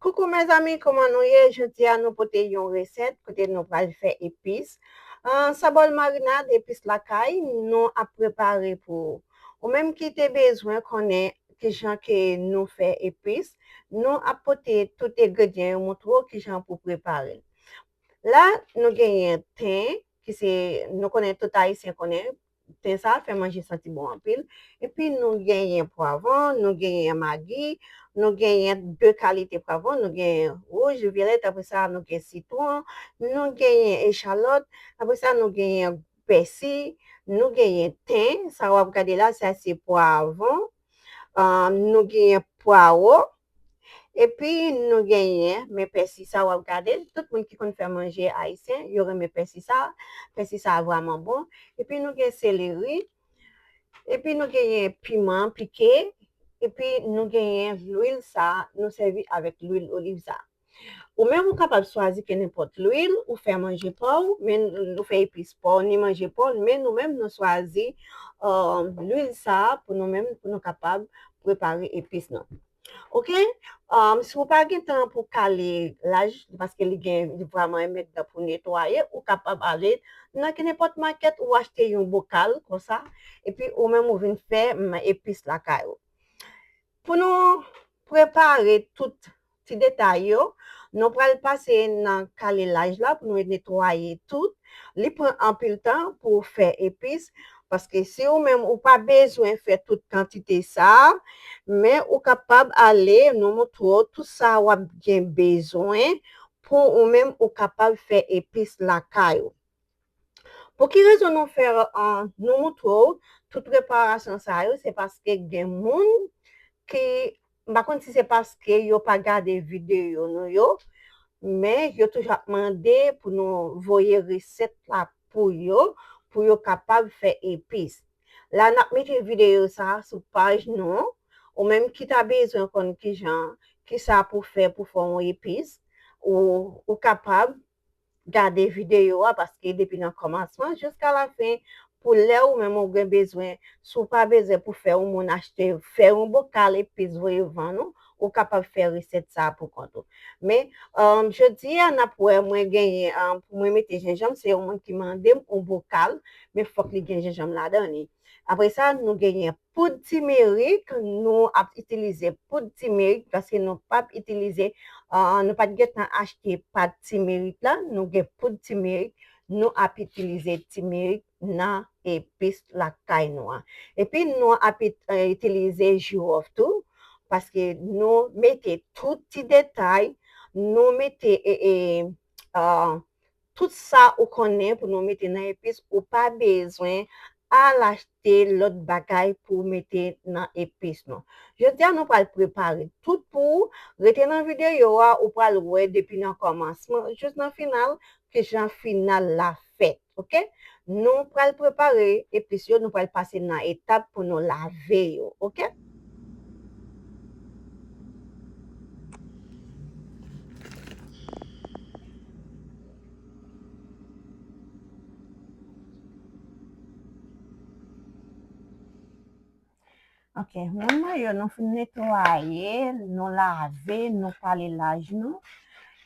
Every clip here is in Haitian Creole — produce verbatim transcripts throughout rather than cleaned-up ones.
Koukou mezanmi, kòman nou ye? Jodi a nou pote yon resèt kote nou pral fè epis. Ah, sa bòl marinad epis lakay nou ap prepare pou ou. Ou menm ki te bezwen konnen kijan ke nou fè epis, nou ap pote tout engredyan yo, montre w kijan pou prepare l. La, nou genyen ten, ki se, nou konnen, tout Ayisyen konnen, ten sa fè manje santi bon anpil. Epi nou genyen pwavwon, nou genyen magi, nou genyen de kalite pwavwon, nou genyen wouj, vyolèt, apre sa nou gen sitwon, nou genyen echalòt, apre sa nou genyen pèsi, nou genyen ten, sa w ap gade la, sa se pwavwon, ah, nou genyen pwawo, epi nou genyen, men pèsi sa w ap gade, tout moun ki konn fè manje ayisyen, yo renmen pèsi sa, pèsi sa vrèman bon. Epi nou gen seleri, epi nou genyen piman pike, epi nou genyen lwil sa, nou sèvi avèk lwil oliv sa. Ou menm ou kapab swazi kenenpòt lwil, ou fè manje pa w, men ou fè epis pa w, ni manje pa w, men nou menm nou swazi, um, lwil sa pou nou menm, pou nou kapab prepare epis nou. Oke? Um, si w pa gen tan pou kale laj, paske li gen, li vrèman enmèt dan pou netwaye, ou kapab ale nan kenenpòt makèt, ou achte yon bokal konsa, epi ou menm ou vin fè, mm, epis lakay ou. Pou nou prepare tout ti detay yo, nou pral pase nan kale laj la pou nou netwaye tout. Li pran anpil tan pou w fè epis, paske si ou menm ou pa bezwen fè tout kantite sa, men ou kapab ale, nou montre w tout sa w ap gen bezwen pou ou menm ou kapab fè epis lakay ou. Pou ki rezon nou fè, ah, nou montre w tout preparasyon sa yo, se paske gen moun ki, m pa konn si se paske yo pa gade videyo nou yo, men yo toujou ap mande pou nou voye resèt la pou yo, pou yo kapab fè epis. La, n ap mete videyo sa a sou paj nou. Ou menm ki ta bezwen konn kijan, kisa pou fè pou fè yon epis, ou, ou kapab gade videyo a, paske depi nan kòmansman jiska lafen, pou lè ou menm ou gen bezwen, si w pa bezwen pou fè yon moun achte, fè yon bokal epis voye vann ou, ou kapab fè resèt sa a pou kont ou. Men, um, jodi a, n ap wè, mwen genyen, um, pou mwen mete jenjanm, se yon moun ki mande m yon bokal, men fòk li gen jenjanm ladan li. Apre sa, nou genyen poud timerik, nou ap itilize poud timerik, paske nou p ap itilize, ah, nou pa t gentan achte pat timerik la, nou gen poud timerik, nou ap itilize timerik nan epis lakay nou an. Epi nou ap it-, eh, itilize jiwòf tou, paske nou mete tout ti detay, nou mete, e, e, ah, tout sa ou konnen pou nou mete nan epis, ou pa bezwen al achte lòt bagay pou w mete nan epis nou. Jodi a, nou pral prepare tout pou ou. Rete nan videyo a, ou pral wè depi nan kòmansman jis nan final, kijan final la fèt, oke? Nou pral prepare epis yo, nou pral pase nan etap pou nou lave yo, oke? Ok, moun mwen yo, nou fin netwaye, nou lave, nou kale laj nou.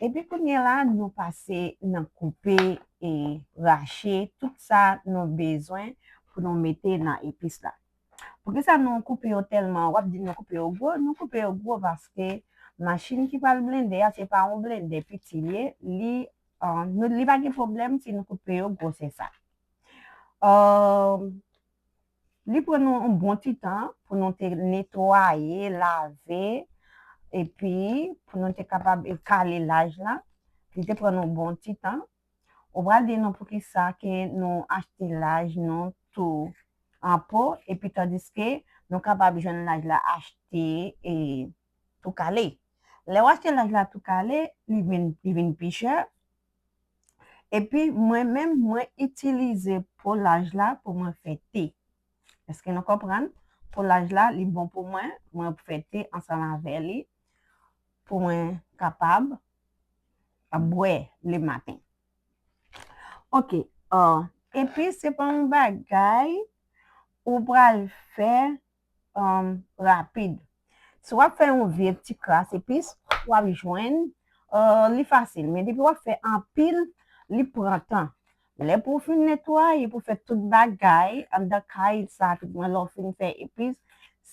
Epi kounye la, nou pase nan koupe e rache tout sa nou bezwen pou nou mete nan epis la. Poukisa nou koupe yo tèlman, w ap di nou koupe yo gwo, nou koupe yo gwo paske machin ki pral blende a, se pa yon blende piti l ye, li, ah, nou, li pa gen pwoblèm si nou koupe yo gwosè sa. Ah, li pran nou yon bon ti tan pou nou te netwaye, lave, epi pou nou te kapab kale laj la. Li te pran nou bon ti tan. Ou pral di nou poukisa ke nou achte laj nou tou an po, epi tandiske nou kapab jwenn laj la achte e tou kale. Lè w achte laj la tou kale, li vin, li vin pi chè. Epi mwen menm, mwen itilize po laj la pou mwen fè te. Èske nou konprann? Po laj la, li bon pou mwen. Mwen fè te ansanm avè li pou mwen kapab ap bwè le maten. Ok, ah, epi se pa yon bagay ou pral fè, um, rapid. Si w ap fè yon vye ti kras epis, w ap jwenn, eh, li fasil. Men depi w ap fè anpil, li pran tan. Lè pou w fin netwaye, pou w fè tout bagay anndan kay sa, tout mwen, lè w fin fè epis,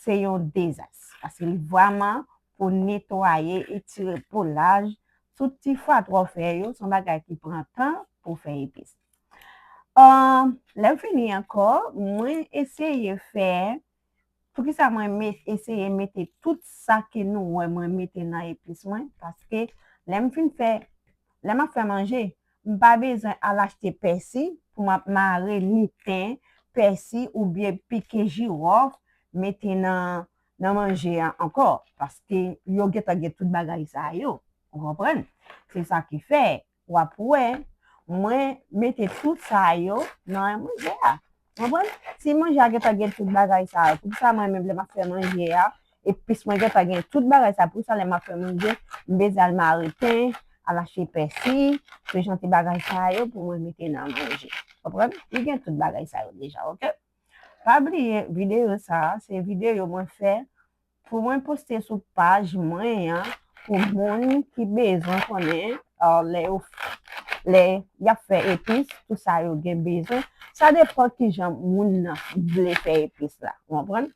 se yon dezas. Paske li vrèman pou netwaye, etire polaj, tout ti fatra w fè yo, se yon bagay ki pran tan pou w fè epis. Ah, lè m fini ankò, mwen eseye fè, poukisa mwen me-, eseye mete tout sa ke nou wè mwen mete nan epis mwen? Paske lè m fin fè, lè m ap fè manje, m pa bezwen al achte pèsi pou m ap mare ni ten, pèsi oubyen pike jiwòf, mete nan, nan manje a ankò. Paske yo gentan gen tout bagay sa yo. Ou konprann? Se sa ki fè w ap wè mwen mete tout sa yo nan manje a. Konprann? Si manje a gentan gen tout bagay sa yo, poukisa mwen menm lè m ap fè manje a, epis mwen gentan gen tout bagay sa, poukisa lè m ap fè manje, m bezwen al mare pen, al achte pèsi, se jan ti bagay sa yo pou mwen mete nan manje. Konprann? Li gen tout bagay sa yo deja, oke? Pa bliye, videyo sa a, se videyo mwen fè pou mwen poste sou paj mwen an, pou moun ki bezwen konnen, ah, lè yo, lè y ap fè epis, tout sa yo gen bezwen. Sa depann kijan moun nan vle fè epis la. Ou konprann?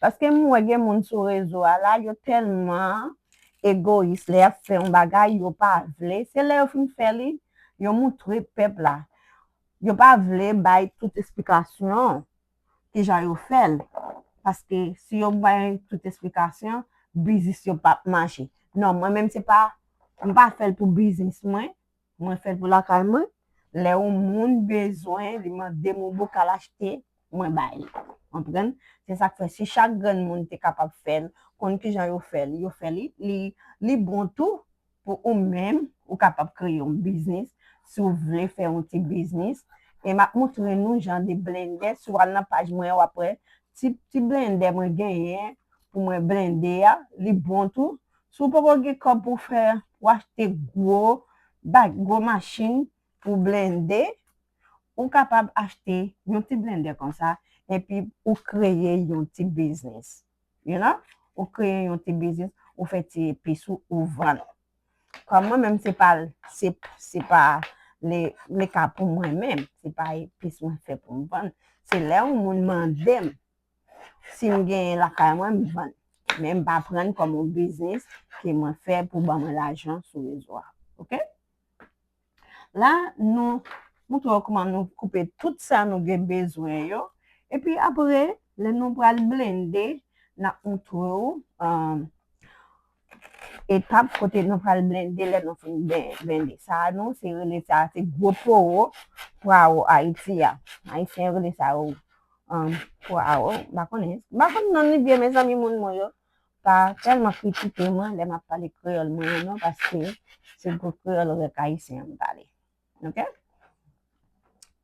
Paske m wè gen moun sou rezo a la, yo tèlman egoyis, lè y ap fè yon bagay, yo pa vle. Se lè yo fin fè li, yo moutre pèp la. Yo pa vle bay tout esplikasyon kijan yo fè l. Paske si yo bay tout esplikasyon, biznis yo p ap mache. Non, mwen menm se pa, m pa fè l pou biznis mwen, mwen fè l pou lakay mwen. Lè yon moun bezwen, li mande m yon bokal achte, mwen bay li. Konprann? Se sa k fè si chak grenn moun te kapab fè l, konn kijan yo fè l, yo fè li, li, li bon tou. Pou ou menm, ou kapab kreye yon biznis. Si w vle fè yon ti biznis, e m ap moutre nou jan de blendè. Si w al nan paj mwen, w ap wè ti, ti blendè mwen genyen pou mwen blende a. Li bon tou. Si w poko gen kòb pou fè, pou achte gwo, ba, gwo machin pou blende, ou kapab achte yon ti blendè konsa, epi ou kreye yon ti biznis. You know? Ou kreye yon ti biznis, ou fè ti epis ou, ou vann. Kòm mwen menm, se pa, se, se pa le, le ka pou mwen menm. Se pa epis mwen fè pou m vann. Se lè yon moun mande m si m genyen lakay mwen, m vann. Men m pa pran l kòm yon biznis ke mwen fè pou ban mwen lajan sou rezo a. Oke? La, nou moutre w kòman nou koupe tout sa nou gen bezwen yo. Epi apre, lè nou pral blende, n ap moutre w, um, etap kote nou pral blende lè nou fin blen-, blende. Sa a nou, se rele sa, se gwo powo, pwawo Ayiti a. Ayisyen yo rele sa yo, um, pwawo. M pa konnen, m pa konn non li byen, mezanmi, moun mwen yo. Pa tèlman kritike mwen lè m ap pale kreyòl mwen an non, paske se gwo kreyòl rèk ayisyen an m pale. Oke?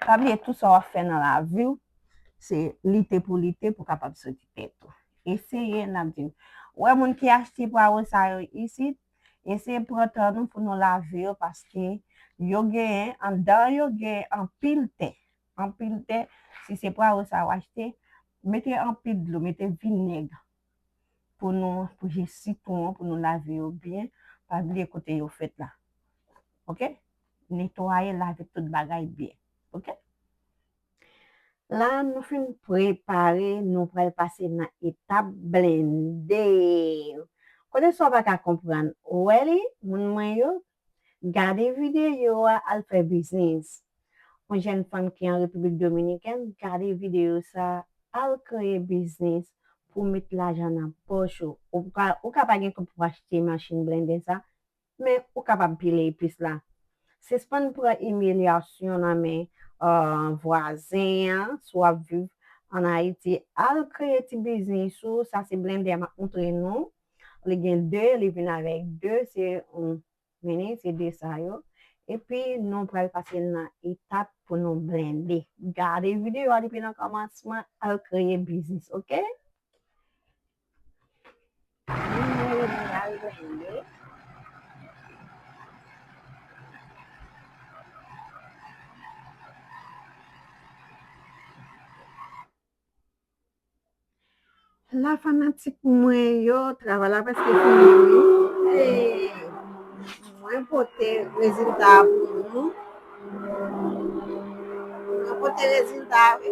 Pa bliye, tout sa w ap fè nan lavi w, se lite pou lite pou w kapab soti tèt ou. Eseye, n ap di w. Ou wè moun ki achte pwawo sa yo isit, eseye pran tan nou pou nou lave yo, paske yo genyen, anndan yo gen anpil tè. Anpil tè, si se pwawo sa w achte, mete anpil dlo, mete vinèg pou nou, pou je sitwon an, pou nou lave yo byen. Pa bliye kote yo fèt la. Oke? Netwaye, lave tout bagay byen. Oke? La, nou fin prepare, nou pral pase nan etap blende. Kote sa w pa ka konprann, ou wè li, moun mwen yo, gade videyo a, al fè biznis. Yon jèn fanm ki an Repiblik Dominikèn, gade videyo sa, al kreye biznis pou met lajan nan pòch ou. Ou ka, ou ka pa gen kòb pou achte machin blendè sa, men ou kapab pile epis la. Sispann pran imilyasyon nan men, eh, vwazen an, si w ap viv ann Ayiti, al kreye ti biznis ou. Sa se blendè m ap moutre nou. Li gen de, li vin avèk de, se yon mini, se de sa yo. Epi nou pral pase nan etap pou nou blende. Gade videyo a depi nan kòmansman, al kreye biznis, oke? Moun mwen yo, nou al blende. La fanatik mwen yo, travay la prèske fini wi. E mwen pote rezilta a pou nou. Mwen pote rezilta a wi.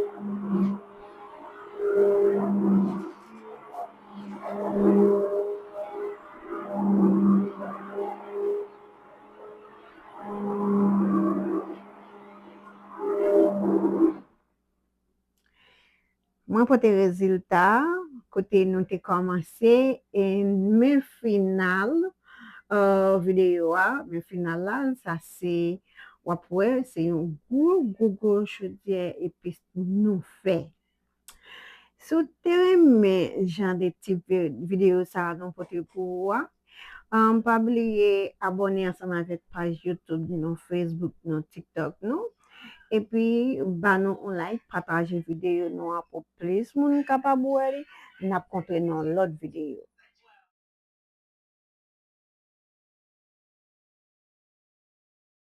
Mwen pote rezilta kote nou te kòmanse e men final uh, videyo a, men final la, sa se w ap wè se yon gwo gwo gwo chodyè epis nou fè. Si w te renmen jan de tip videyo sa a nou pote pou ou a, um, pa bliye abòne ansanm avèk paj YouTube nou, Facebook nou, TikTok nou. Epi ba nou yon like, pataje videyo nou an pou plis moun kapab wè li. N ap kontre nan lòt videyo.